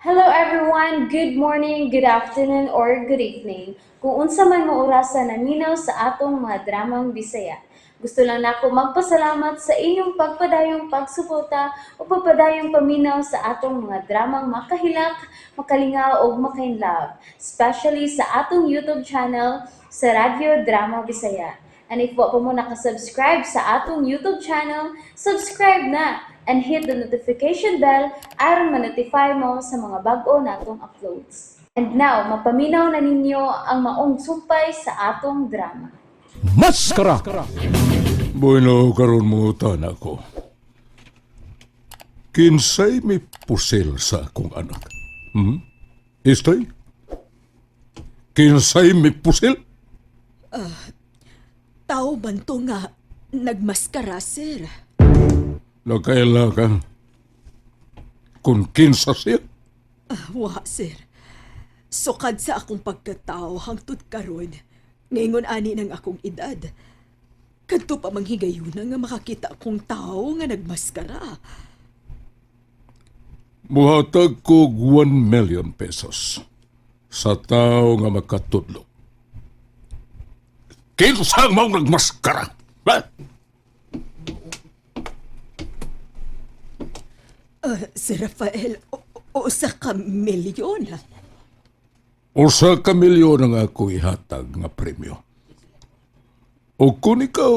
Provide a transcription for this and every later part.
Hello everyone! Good morning, good afternoon, or good evening. Kung unsa man mo orasa naminaw sa atong mga dramang Bisaya. Gusto lang nako magpasalamat sa inyong pagpadayong pagsuporta o pagpadayong paminaw sa atong mga dramang makahilak, makalingaw ug makainlove, especially sa atong YouTube channel sa Radyo Drama Bisaya. And if wa pa mo nakasubscribe sa atong YouTube channel, subscribe na and hit the notification bell aron ma-notify mo sa mga bag-o natong uploads. And now, mapaminaw na ninyo ang maong sumpay sa atong drama. Maskara! Bueno, karon mo ko. Kinsay may pusil sa akong anak. Istoy? Kinsay may pusil? Tao man to nga nagmaskara, sir. Nagkaila ka. Kung kinsa siya? Ah, wa, sir. Sukad sa akong pagkatao hangtod karon, ngayon ani ng akong edad. Kadto pa manghigayuna nga makakita akong tao nga nagmaskara. Muhatag ko 1 million pesos sa tao nga makatudlo. Kinsa ang maong nagmaskara? Ha? Ah, Sir Rafael, usa ka milyon. Usa ka milyon ang ako ihatag nga premyo. O kung ikaw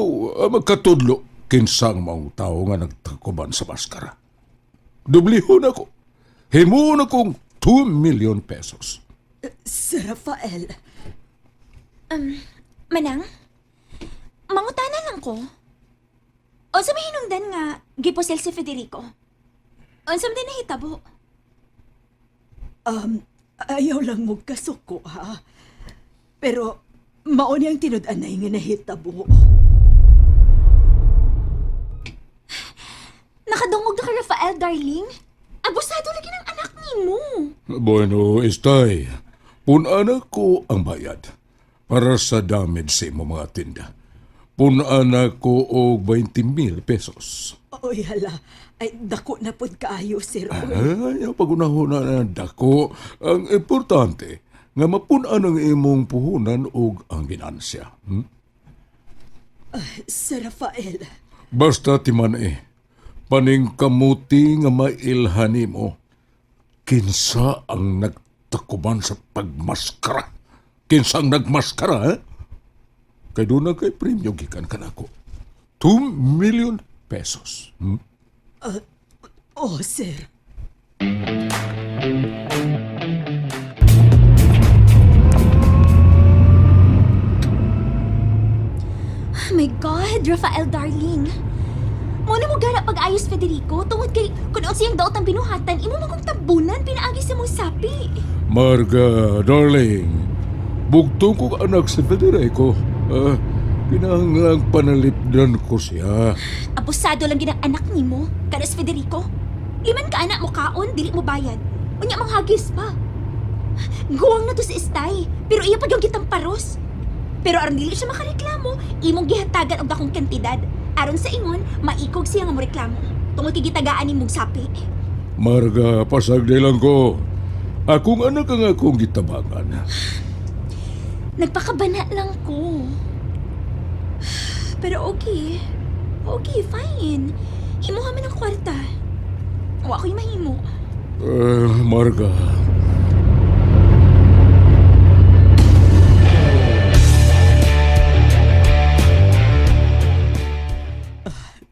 magkatudlo, kinsang maong tao nga nagtakuban sa maskara. Dublihon ako. Himuon akong 2 million pesos. Sir Rafael, Manang, mangutana lang ko. Unsa may hinungdan nga giposel si Federico? Unsa man din nahitabo? um, ayaw lang mo kasuko, ha? Pero, mao niyang tinud-anay nga nahitabo. Nakadungog na ka, Rafael, darling. Abusado lagi ng anak nimo. Bueno, istay. Punaan ako ang bayad para sa damage sa imong mga tinda. Punaan ako og 20 mil pesos. Oy, hala. Ay, dako na pod kaayo, sir. Oy. Ay, ang pagunahon na dako. Ang importante, nga mapun-an ang imong puhunan ug ang ginansya. Sir Rafael, Basta timan eh, paningkamuti nga mailhan nimo, kinsa ang nagtakuban sa pagmaskara? Kinsa ang nagmaskara, eh? Kay doon na kay premyo gikan kanako. 2 million pesos. Oh, sir. Oh my God, Rafael, darling. Mo na mo gara pag-ayos, Federico, tungod kay kung unsa iyang daot ang binuhatan, imo man kong tabunan pinaagi sa mong sapi. Marga, darling, bugtong kong anak si Federico. Ah, kinahanglang panalipdan ko siya. Abusado lang gid ang anak nimo, kada si Federico. Liman ka anak mo kaon, dili mo bayad. Unya manghagis pa. Guwang na to si Istay, pero iya pa yung gitang paros. Pero aron dili siya makareklamo, imong gihatagan og dakong kantidad. Aron sa ingon, maikog siya nga moreklamo. Tungod kay gitagaan nimong sapi. Marga, pasagdi lang ko. Akong anak ang akong gitabangan. Nagpakabana lang ko. Pero okay. Okay, fine. Himuha man ang kwarta. Wa ko'y mahimo. Eh, Marga.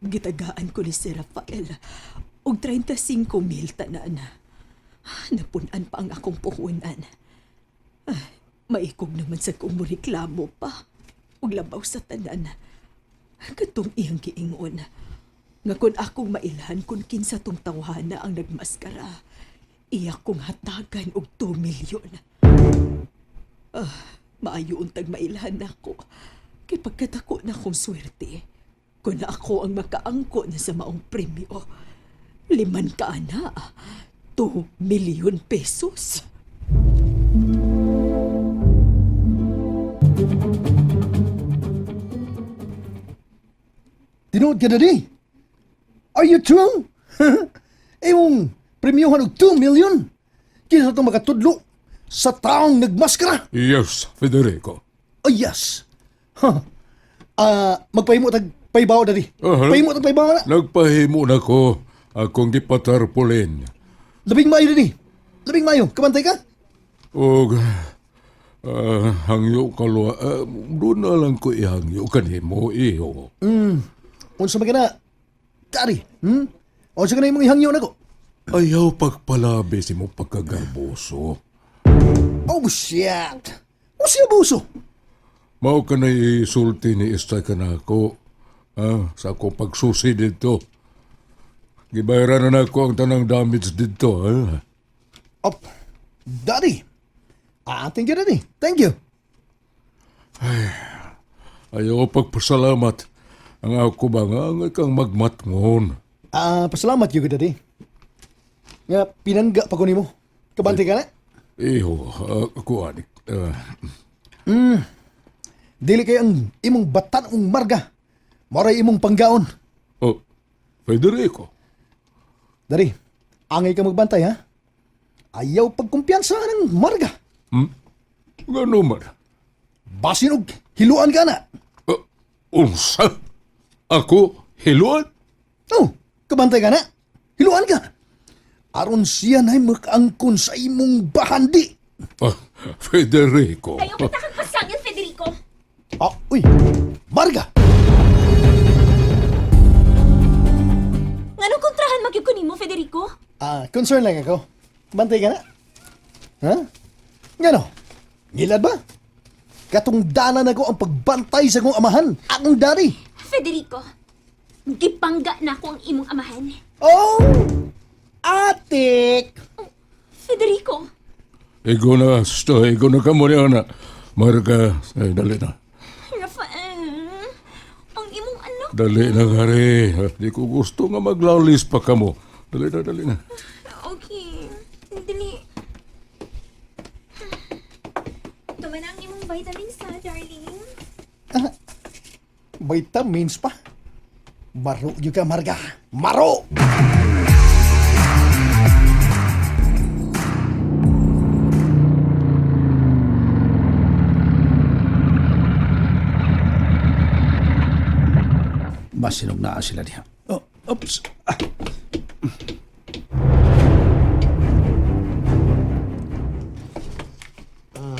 Gitagaan ko ni Sir Rafael og 35 mil tanan. Napunan pa ang akong puhunan. Ay, maikog naman sa kong reklamo pa. Ug labaw sa tanan. Katong iyang giingon. Nga kun akong mailhan kung kinsa tong tawhana ang nagmaskara, iya kong hatagan og 2 milyon. Maayo untag mailhan nako. Kay pagkadako na akong swerte, kung na ako ang makaangko na sa maong premyo, liman ka ana, 2 milyon pesos. Tinuod ka na di. Are you true? Imong premyohan og 2 million. Kinsa itong makatudlo sa taong nagmaskara? Yes, Federico. Oh, yes. Huh. Ah, magpahimo tag paybaw, Daddy. Aha. Pahimo tag paybaw na. Nagpahimo na ko akong gipatarpulin. Labing maayo, Daddy. Labing maayo. Kabantay ka? Og hangyo kalwa, doon na lang ko ihangyo kanimo iho. Unsa man ka na, Daddy? Unsa ka na imong ihangyo nako? Ayaw pagpalabi si mo pagkagarboso. Oh, shit. Unsa abuso? Mao ka na isulti ni Istay ka na ako sa akong pagsusi dito. Gibayaran na nako ang tanang damage dito. Ah. Op, Daddy. Ah, thank you, Daddy. Thank you. Ayaw pagpasalamat. Ang ako ba nga ang kang magmatngon. Ah, pasalamat gyud ko, Daddy. Nga pinangga pa ko nimo. Kabantay ka na? Iho, ako anik. Dili kay ang imong batan-ong marga. Moray imong panggaon. Oh, Federico. Daddy, angay ka magbantay ha. Ayaw pagkumpiyansa ng marga. Gano man? Basin og hiluan ka na. Unsa? Ako, hiluan? Oh, kabantay ka na. Hiluan ka. Aron siya na'y makaangkon sa imong bahandi. Ah, Federico. Ayaw kita kang pasangil, Federico. Ah, uy, marga. Nganong kontrahan magyud ko nimo, Federico? Ah, concern lang ako. Bantay ka na. Ha? Ngano? Ngilad ba? Katungdanan ako ang pagbantay sa kong amahan, akong daddy. Federico, gipangga na ako ang imong amahan. Oh! Atik! Federico, Igo na, sto, igo na ka mo niya na. Marga, ay, dali na. Rafael, ang imong anak. Dali na kare. Di ko gusto nga maglalis pa kamo. Dali na, dali na. Okay, dali. Tuma na ang imong vitamins ha, darling. Vitamins pa. Maro yun ka, Marga. Maro! Masinog naa sila diha. Oh, oops. Ah.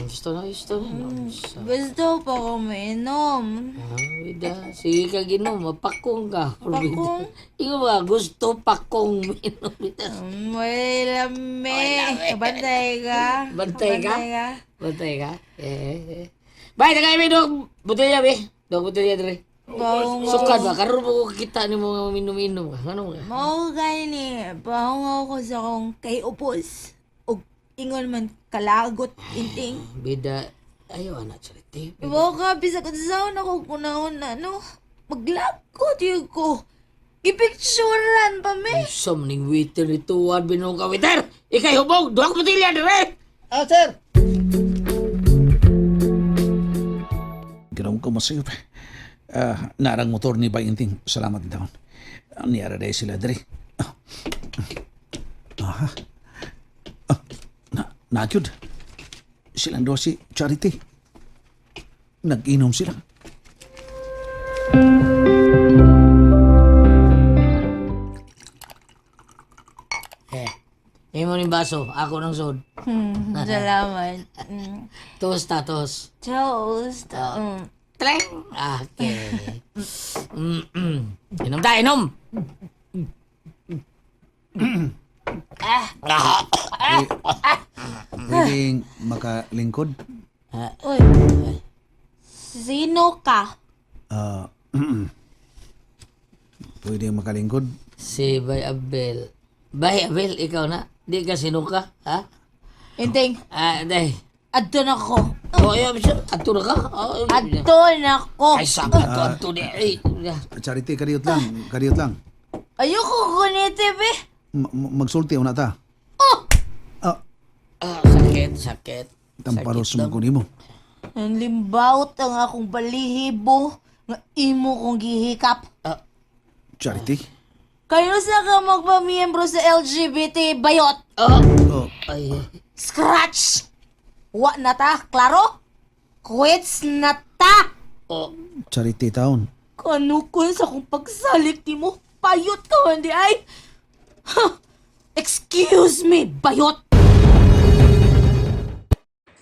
Gusto na, gusto na. No? Gusto pa ko mainom. Ah, bida. Sige ka ginom, mapakong ka. Pakong? Ikaw ba, gusto pakong minom. Bida. May lami. Bantay ka. Bantay ka? Bantay ka. Bantay ka? Eh, eh. Bay, tagay mi dog botelya be. Dog botelya dire. Paungaw. Sukad ba karon mo ko kita ni mo minom-inom ka. Ano ka? Mao gani. Paungaw ko sa akong kay upos. Ug ingon man kalagot inting. Bida, ayaw anak charity. Ibaw ka, bisag unsaon ako kunahon na, no? Maglagot yun ko. Gipicturan pa mi. Som ning waiter ni tuwan binong ka waiter. Ikay hubog, duha ka botelya dire. Ah, sir! Ganoon ko masayop. Ah, narang motor ni Bayinting. Salamat taon. Niyara dahil sila diri. Ah. Aha. Ah, na, nagyod. Silang duha si Charity. Nag-inom sila. Eh. Imo ning baso, ako nang sod. Salamat. Toast ta, toast. Toast. Tleng! Okay. Inom ta, inom! Pwedeng makalingkod. Uy. Sino ka? Ah, pwedeng makalingkod. Si Bay Abel. Bay Abel, ikaw na. Di ka sino ka, ha? Inting, Ah, day. adto na ko. Oh, ayaw, siya. Ato na ka? Oh, Adto na ko. Ay, saka ato, ato di. Ay, Charity, kadiyot lang. Kadiyot lang. Ayoko kuniti, be. Magsulti una ta. Ah, Ah, sakit, sakit. tamparos mo ko nimo. Ang limbawot ang akong balihibo nga imo kong gihikap. Charity. Kayo sa ka magpamiyembro sa LGBT, bayot. Oh. Ay. Scratch! Wa na ta, klaro? Quits na ta! Oh. Charity taon. Kanukon sa akong pagsalik ni mo. Bayot ka man di ay. Huh. Excuse me, bayot!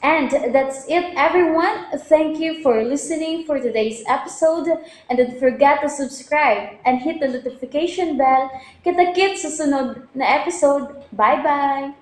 And that's it, everyone. Thank you for listening for today's episode. And don't forget to subscribe and hit the notification bell. Kita-kits sa sunod na episode. Bye-bye!